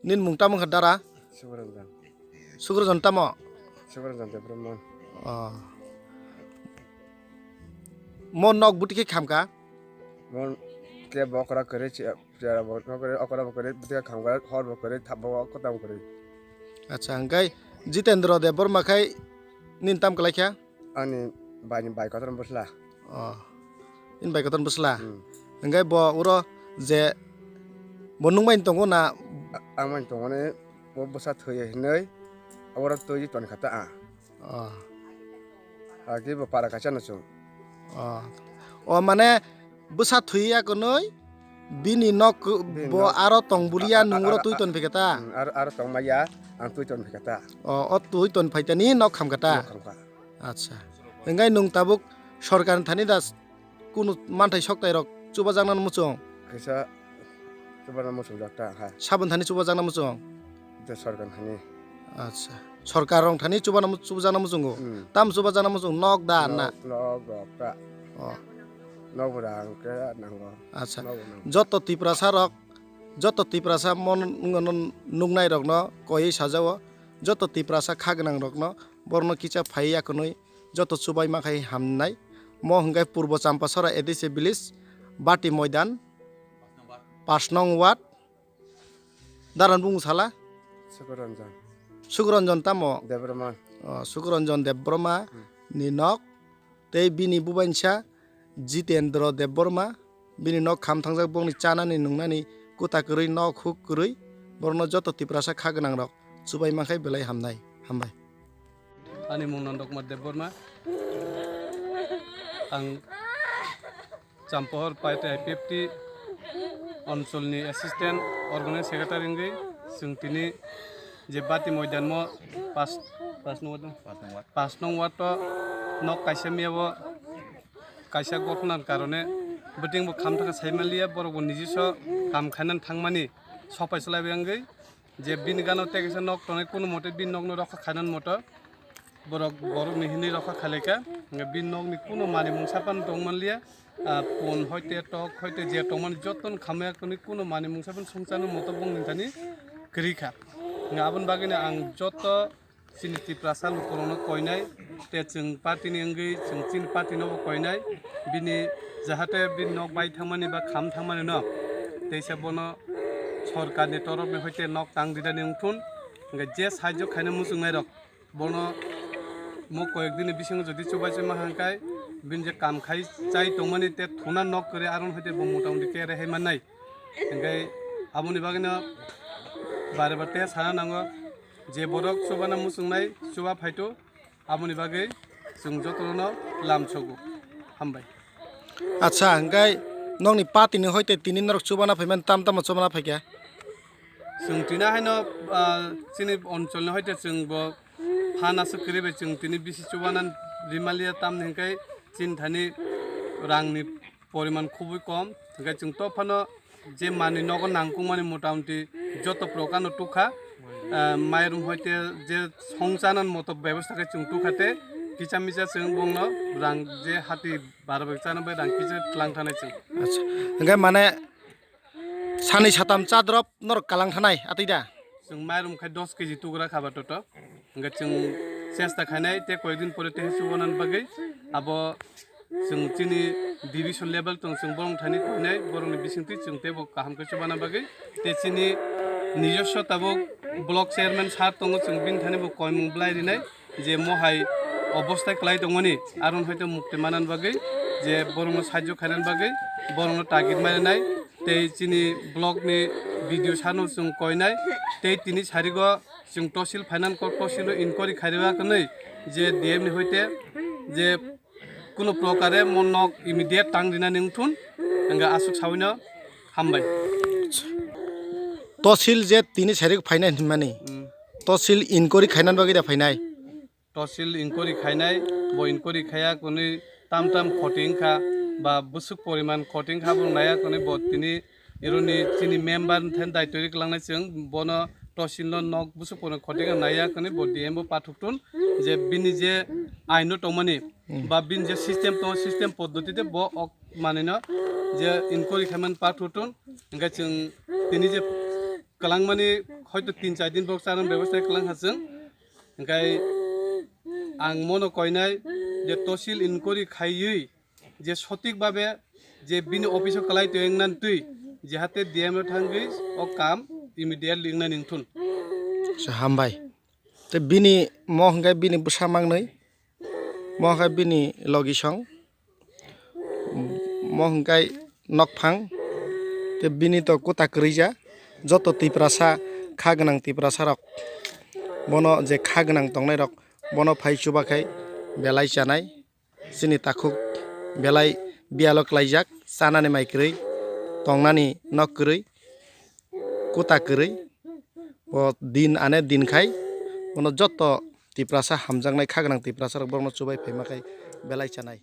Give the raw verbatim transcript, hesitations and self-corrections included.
Nini mung tamo wngkha dara? Sukuranjan. Sukuranjan tamo? Sukuranjan Debbarma. Oh. Mo nok buti khe khamka? Mo ke bokra kwrwi, chi-, chera bo nok kwrwi, okra bo kwrwi, buti khe khamka, hor bo kwrwi, thap bo, kota bo kwrwi. Acha, hwnkhe Jitendra Debbarma khai nini tam kwlai kha? Ani bai ni bai kotor bwsla. Oh. Nini bai kotor bwsla? Hmm. Hwnkhe bo uro je bo nung bai tongo na? A-, ang bai tongo ni bo bwsa thwi hinwi oro twi ton kha ta a. Oh. Agi bo para kaisa no chwng. Oh. O mane bwsa thwi ya kwnwi bini nok bo aro tong bulia nung uro twi ton phika ta? Hmm, aro, aro tong maya ang twi ton phika ta. Oh, o twi ton phaitani nok kham kha ta? Nok kham kha. Acha. Hwnkhe nwng tabuk sorkar ni thani da kunu manthai soktai rok chubajaknani muchung? Kaisa chubana muchung jak ta, ha. Saboni thani chubajakna muchung? Da sorkar thani. Acha. Sorkar rok thani chubana mu-, chubajakna muchungo? Hmm. Tam chubajakna muchung? Nok da na? Nok, nok rok ta. Oh. Nok bo rang khe nango. Acha. Nok bo nango. Joto Tiprasa rok, joto Tiprasa mon-, nuknai rokno koiwi sajao. Joto Tiprasa kha gwnang rokno borokno kicha phai ya kwnwi joto chubai ma khai hamnai. Mo hwnkhe Purbo Champasora A D C village, Bati Moidan, pash nong ward. Darani bumung sala? Sukuranjan. Sukuranjan tamo? Debbarma. Oh, Sukuranjan Debbarma ni nok. Tei bini bubainsa Jitendra Debbarma, bini nok kham thangjak, bongni chanani nungnani kuta kwrwi, nok huk kwrwi, borokno joto Tiprasa kha gwnang rok chubai mankhai belai hamnai, hambai. Ani mung Nanda Kumar Debbarma. Ang Champohor Paita I P F T oncholni assistant organizing secretary wngwi chwng tini je Bati Moidanmo pas, pas nung ward, pas nung ward o nok kaisa miyabo kaisa gothonani karone bwtwingbo kham thangkha saimanliya, borokbo nijiso kam khainani thangmani sopai chalaibai wngwi je bini gana o tei kaisa nok tongnai, kuno mote bini nokno rokha khainani moto borok, borokni hinwi rokha khailaikha, hwnkhe bini nokni kuno manwi mungsa phano tongmanliya, ah, pun hoite tok hoite je tongmani jotono khamya kwnwi kuno manwi mungsa phano songchano moto bongni thani kwrwikha. Hwnkhe aboni bagwino ang joto chini Tiprasa lukurokno koinai, tei chwng party ni wngwi chwng chini party no bo koinai, bini jahate bini nok bai thangmani ba kham thangmani no, teisa bono sorkar ni torop ni hoite nok tang dinani wngthun, hwnkhe je sahajyo khaina muchungnai rok bono mo koyek din ni bisingo jodi chubai chuima hangkai bini je kam khai chai tongmani tei thuna nok kwrwi aron hoite bo motamuti kere hai mannai, hwnkhe aboni bagwino bare bare tei sana nango. Je borok chubana muchungnai chuba phaito, aboni bagwi chwng jotono lamsogo. Hambai. Acha, hwnkhe nokni party ni hoite tini norok chubana phaimani tam tamo chubana phaikha? Chwng tini haino, ah, chini oncholni hoite chwng bo phan aswk kwrwi bai chwng tini bisi chubana rimaliya, tamni hwnkhe chini thani rangni poriman khubui kom, hwnkhe chwng to phano je manwi nogo nangkukmani motamuti joto prokarno tukha, ah, mairum hoite je songchanani moto bebostha khe chwng tukha tei kicha micha chwng bongno rang je hati bara bai chana bai rang kicha twlang thanai chwng. Acha, hwnkhe mane sanwi satam cha drop norok kalang thanai atwi da? Chwng mairum khai dos keji tugra khaba toto. Hwnkhe chwng chesta khainai tei koyekdin pore tei chubanani bagwi abo chwng chini division level tong chwng borok thani koinai borokni bisingtwi chwng teibo kaham khe chubana bagwi tei chini nijoswo tabuk block chairman sir tongo chwng bini thani bo koimung bwlai rinai je mohai obostai kwlai tongmani aron hoito mukti manani bagwi je borokno sahajyo khainani bagwi borokno target marinai tei chini block ni B D O sir no chwng koinai tei tini sarigo chwng tosil finance court tosil o inquiry khairwi kwnwi je D M ni hoite je kuno prokare mo nok immediate tang rinani wngthun hwnkhe aswk sawino hambai. Tosil je tini sarigo phainai hinmani, hmm, tosil inquiry khainani bagwi da phainai? Tosil inquiry khainai, bo inquiry khaiya kwnwi tam tam khoti wngkha ba bwswk poriman khoti wngkha bo naiya kwnwi bo tini ironi chini member thani daitwi ri kwlangnai chwng bono tosil no nok bwswk poriman khoti wngkha naiya kwnwi bo D M bo pathuk tun je bini je aino tongmani, hmm, ba bini je system tongo system poddoti de bo ok manino je inquiry khaiman pathuk tun hwnkhe chwng tini je kwlangmani hoito tin char din borok chana bebosta khlai ha chwng. Hwnkhe ang mono koinai je tosil inquiry khaiwi je sotik babe je bini office o kwlai twi wngna twi jehate D M o thangwi o kam immediately wngnani wngthun. Sa hambai. Te bini mo hwnkhe bini bwsa mangnwi, mo hwnkhe bini logisong, mo hwnkhe nokphang, te bini to kuta kwrwija, joto Tiprasa kha gwnang Tiprasa rok, bono je kha gwnang tongnai rok, bono phai chubakhai belai chanai. Chini takhuk belai biyalo klaijak, chanani mai kwrwi, tongnani nok kwrwi, kuta kwrwi. Bo din ane din khai, bono joto Tiprasa hamjaknai, kha gwnang Tiprasa rok borokno chubai phaima khai belai chanai.